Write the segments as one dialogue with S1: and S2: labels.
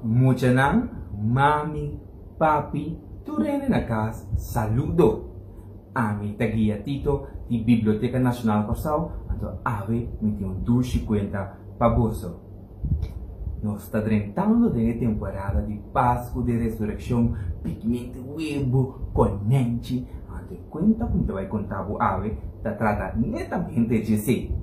S1: Muchanan, mami, papi, tur hende na kas, saludo! Ami ta Guia Tito di Biblioteka Nashonal Kòrsou, anto awe mi tin un dushi kuenta pa boso. Nos ta drentando den e temporada di Pasku di Resurekshon, pikmenti webu, konènchi, anto e kuenta ku mi ta bai konta bo awe ta trata netamente djesei.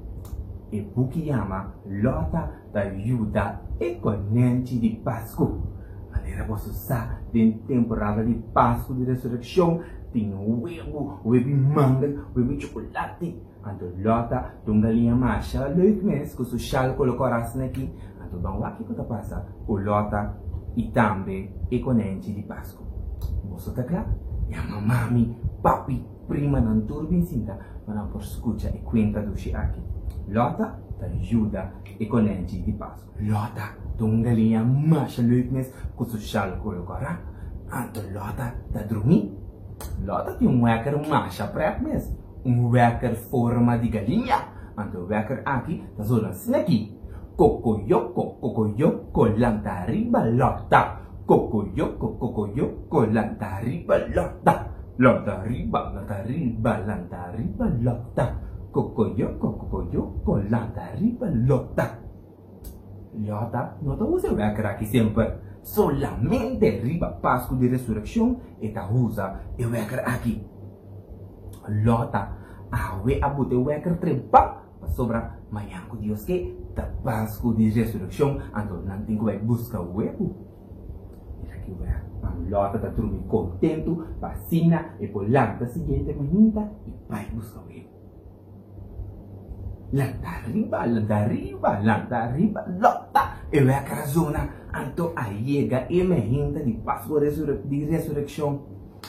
S1: E buki yama Lòta ta yuda e konènchi di Pasku. Manera boso sa, den temporada di Pasku di Resurekshon tin webu, webu mangel, webu chokolati. Anto Lòta ta un galiña masha leuk mes ku su shal kolo kòrá asina aki. Anto ban wak kiko ta pasa ku Lòta i tambe e konènchi di Pasku. Boso ta kla? Yama mami, papi, primanan tur bin sinta pa nan por skucha e kuenta dushi aki. Lòta ta yuda e konènchi di Pasku. Lòta ta un galiña masha leuk mes ku su shal kolo kòrá. Anto Lòta ta drumí. Lòta tin un wèker masha prèt mes, un wèker forma di galiña. Anto e wèker aki ta zona asina aki, Kokoyoko, kokoyoko, lanta riba Lòta. Kokoyoko, kokoyoko, lanta riba Lòta. Lanta riba, lanta riba, lanta riba Lòta. Kokoyoko, kokoyoko, lanta riba Lòta. Lòta no ta usa e wèker aki semper. Solamente riba Pasku di Resurekshon e ta usa e wèker aki. Lòta awe a buta e wèker trempa pasobra mañan ku Dios ke ta Pasku di Resurekshon, anto nan tin ku bai buska webu. Mira ki wèk nan Lòta ta drumi kontentu pa asina e por lanta siguiente mainta i bai buska webu. Lanta riba, lanta riba, lanta riba, lota! E wèk razona, anto a yega e mehenta di Pasku di Resurekshon.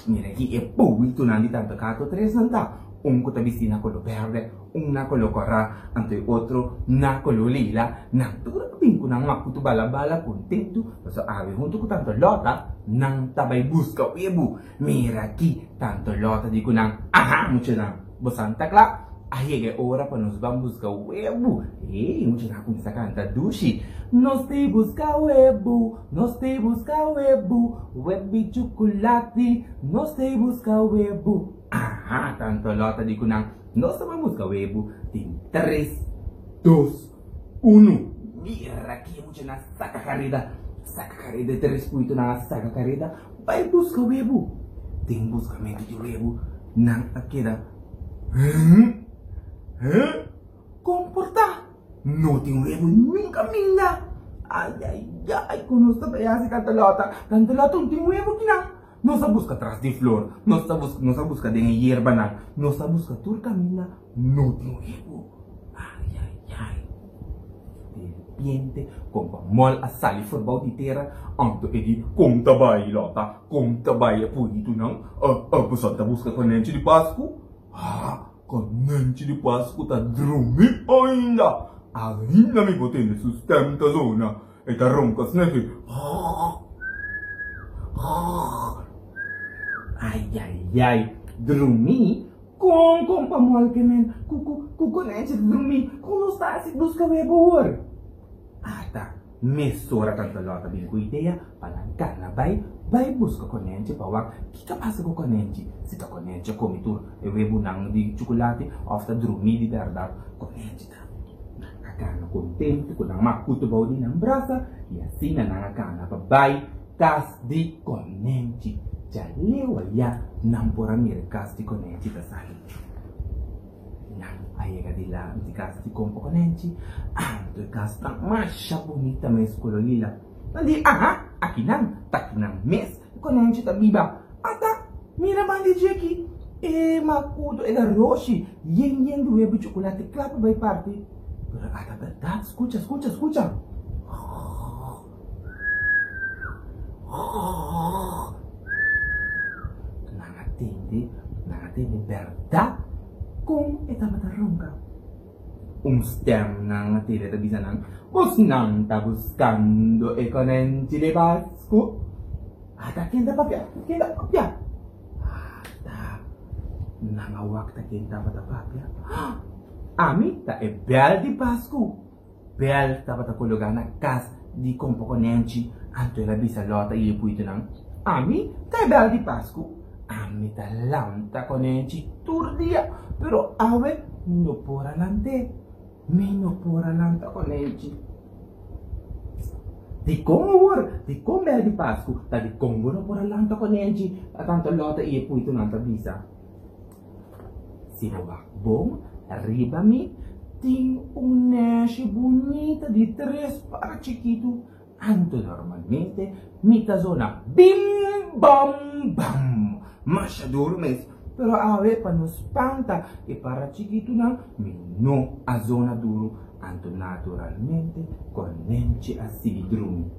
S1: Mira aki e puwitunan di tanto kato tresnan ta, un ku ta bisti na kolo bèrdè, un na kolo kòrá, anto e otro na kolo lila. Nan tur a bin ku nan makutu bala bala kontentu, pasobra awe huntu ku tanto lota nan ta bai buska webu. Mira aki, tanto lota di ku nan, Aha, muchanan, bosan ta kla? A yega e ora pa nos ban buska webu. Ey, muchanan a kuminsá kanta dushi, Nos ta buska webu, nos ta buska webu, web'i chukulati, nos ta buska webu. Aha, tanto lota di ku nan, Nos ta ban buska webu den tres, dos, Unu. Mira aki e muchanan a saka kareda, saka kareda, e tres puitonan a saka kareda bai buska webu. Den buskamentu di webu nan a keda Huh? Huh? Kon por ta? No tin webu niun kaminda. Ai ai ai, kon nos ta bai hasi tanta lòta? Tanta lòta no tin webu kinan. Nos a buska tras di flor, nos a buska, nos a buska den e yerbanan, nos a buska tur kaminda, no tin webu. Ai ai ai. De repente kompa Mol a sali forbou di tera, anto e di, Kon ta bai, Lota? Kon ta bai e puitunan? A, a, boso ta buska konenchi di Pasku? Ha, konenchi di Pasku ta drumi ainda! Ainda mi por tende su stem ta zona. E ta ronka snefi. Ai ai ai, drumi? Kon kompa Mol ke men ku ku ku konenchi ta drumi? Kon nos ta hasi buska webo awor? Ata, mesora Tanta Lòt a bin ku idea pa nan kana bai bai buska konenchi pa wak kiko a pasa ku konenchi, si ta konenchi a komi tur e webunan di chukulati òf ta drumi di bèrdat. Konenchi ta. Nan a kana kontentu ku nan makutu bou di nan brasa i asina nan a kana pa bai kas di konenchi. Djaleu ayá nan por a mira kas di konenchi ta sali. Nan a yega dilanti kas di kompa konenchi, anto e kas ta masha bunita mes kolo lila. Nan di, Aha, aki nan, ta aki nan mes e konenchi ta biba. Ata, mira man di dje aki, e makutu, e garoshi, yen yen di webu chocolate kla pa bai parti. Pero ata berdad, skucha, skucha, skucha. Nan a tende, nan a tende berdad kon e tabata ronka. Un stèm nan a tende ta bisa nan, Bosnan ta buskando e konenchi di Pasku? Ata ken ta papia? Ken ta papia? Ata nan a wak ta ken tabata papia. Ami ta e bèl di Pasku. Bèl tabata kologá na kas di Kompa Konènchi, anto el a bisa Lòta i e puitunan, Ami ta e bèl di Pasku. Ami ta lanta konènchi tur dia, pero awe mi no por a lant'é. Mi no por a lanta konènchi. Dikon awor? Dikon bèl di Pasku? Ta dikon bo no por a lanta konènchi? Tanta Lòta i e puitunan ta bisa. Si bo wak bon, riba mi tin un nèshi bunita di tres para chikitu. Anto normalmente mi ta zona bim bam bam masha duru mes, pero awe pa no spanta e para chikitunan mi no a zona duru, anto naturalmente konènchi a sigui drumi.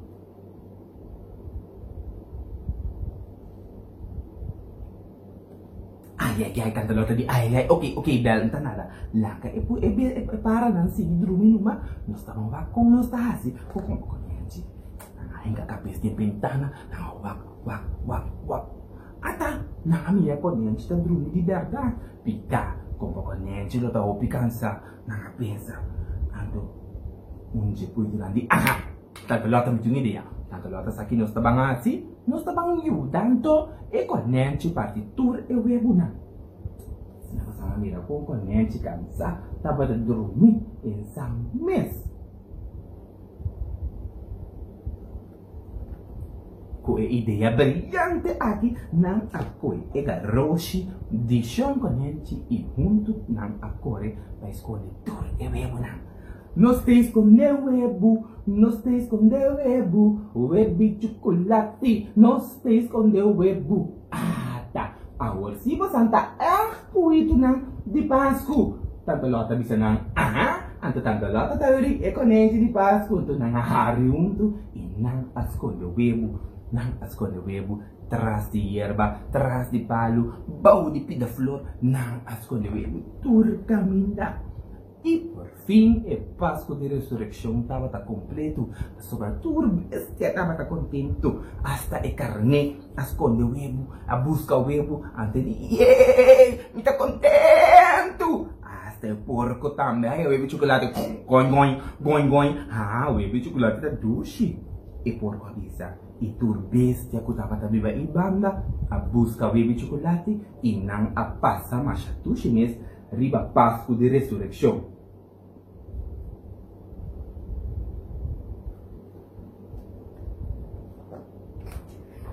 S1: Ai ai ai tanta lota di ai ai ok ok bel nta nada laga e pu e e paranan sigui drumi numa nos ta ban wak kon nos ta hasi ku kon konenchi nan a hinka kabes den bentana nan a wak wak wak wak ata nan a mira konenchi ta drumi di bèrdat pika kompa konenchi lo ta hopi kansa nan a pensa anto un dje puitu nan di aha. Tanta lòt ta miti un idea. Tanta lòt ta sa ki nos ta ban hasi. Nos ta ban yuda anto e konènchi parti tur e webunan. Asina nos a mira kon konènchi kansá tabata drumí den sa mes. Ku e idea briyante aki nan a kohe e garoshi di shon konènchi i huntu nan a kore bai skonde tur e webunan. Nos ta esconde webu, nos ta esconde webu, webi chuculati, nos ta esconde webu. Ata, awor si bosan ta ègt puitunan di Pasku. Tante Lòt a bisa nan, Aha, anto Tante Lòt a ta uri e konenchi di Pasku. Anto nan a hari huntu i nan a skonde webu, nan a skonde webu tras di yerba, tras di palu, bou di pida flor, nan a skonde webu tur kaminda. I por fin e Pasku di Resurekshon tabata kompletu, pasobra tur bestia tabata kontentu. Asta e karné a skonde webu, a buska webu, anto e di, Yey! Mi ta kontentu! Asta e porko tambe a haña webu chukulati, Goin goin, goin goin, haa, webu chukulati ta dushi! E porko a bisa. I tur bestia ku tabata biba ei banda a buska webu chukulati i nan a pasa masha dushi mes riba Pasku di Resurekshon.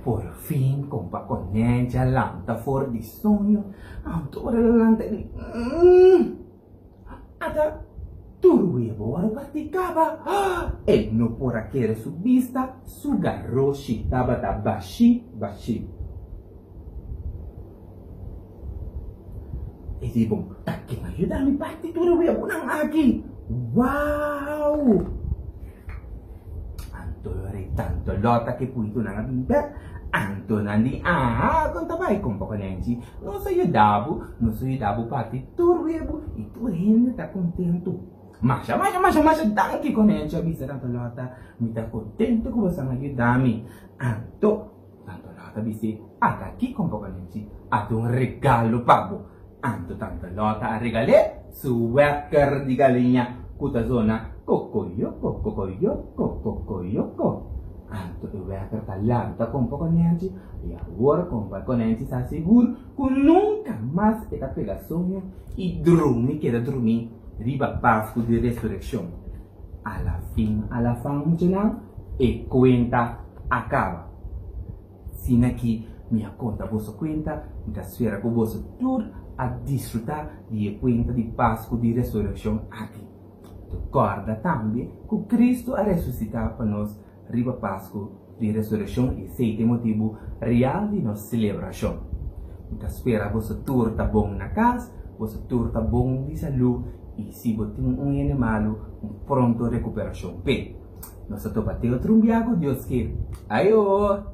S1: Por fin kompa Konèntje a lanta for di soño, anto ora el a lanta e di, Umm! Ata tur webo wòrdu partí kaba! E no por a kere su bista, su garoshi tabata bashí bashí. E di bon, ta ken a yuda mi parti tur e webunan aki? Wow! Anto lo rei tanto lota ke puitunan a bin bek. Anto nan di, Aha, kon ta bai, kompa Konenchi? Nos a yuda bo, nos a yuda bo parti tur webu i tur hende ta kontentu. Masha, masha, masha, masha danki, Konenchi a bisa Tanto Lota. Mi ta kontentu ku boso a yuda mi. Anto. Tanta Lòt a bis'é, Ata aki, kompa Konenchi, ata un regalo pa bo. Anto Tanta Lòt a regal'é su wèker di galiña ku ta zona kokoyoko, kokoyoko, kokoyoko. Anto e wèker ta lanta kompa Konenchi, i awor kompa Konenchi sa sigur ku nunka mas e ta pega soño i drumi keda drumí riba Pasku di Resurekshon. Alafin alafan muchanan, e kuenta a kaba. Sina ki mi a konta boso kuenta, mi ta spera ku boso tur a disfrutá di e kuenta di Pasku di Resurekshon aki. Kòrda tambe ku Kristu a resusitá pa nos riba Pasku di Resurekshon i esei ta e motibu real di nos selebrashon. Mi ta spera boso tur ta bon na kas, boso tur ta bon di salú i si bo tin un hende malu, un pronto rekuperashon p'e. Nos ta topa te otro un bia ku Dios ke. Ayo!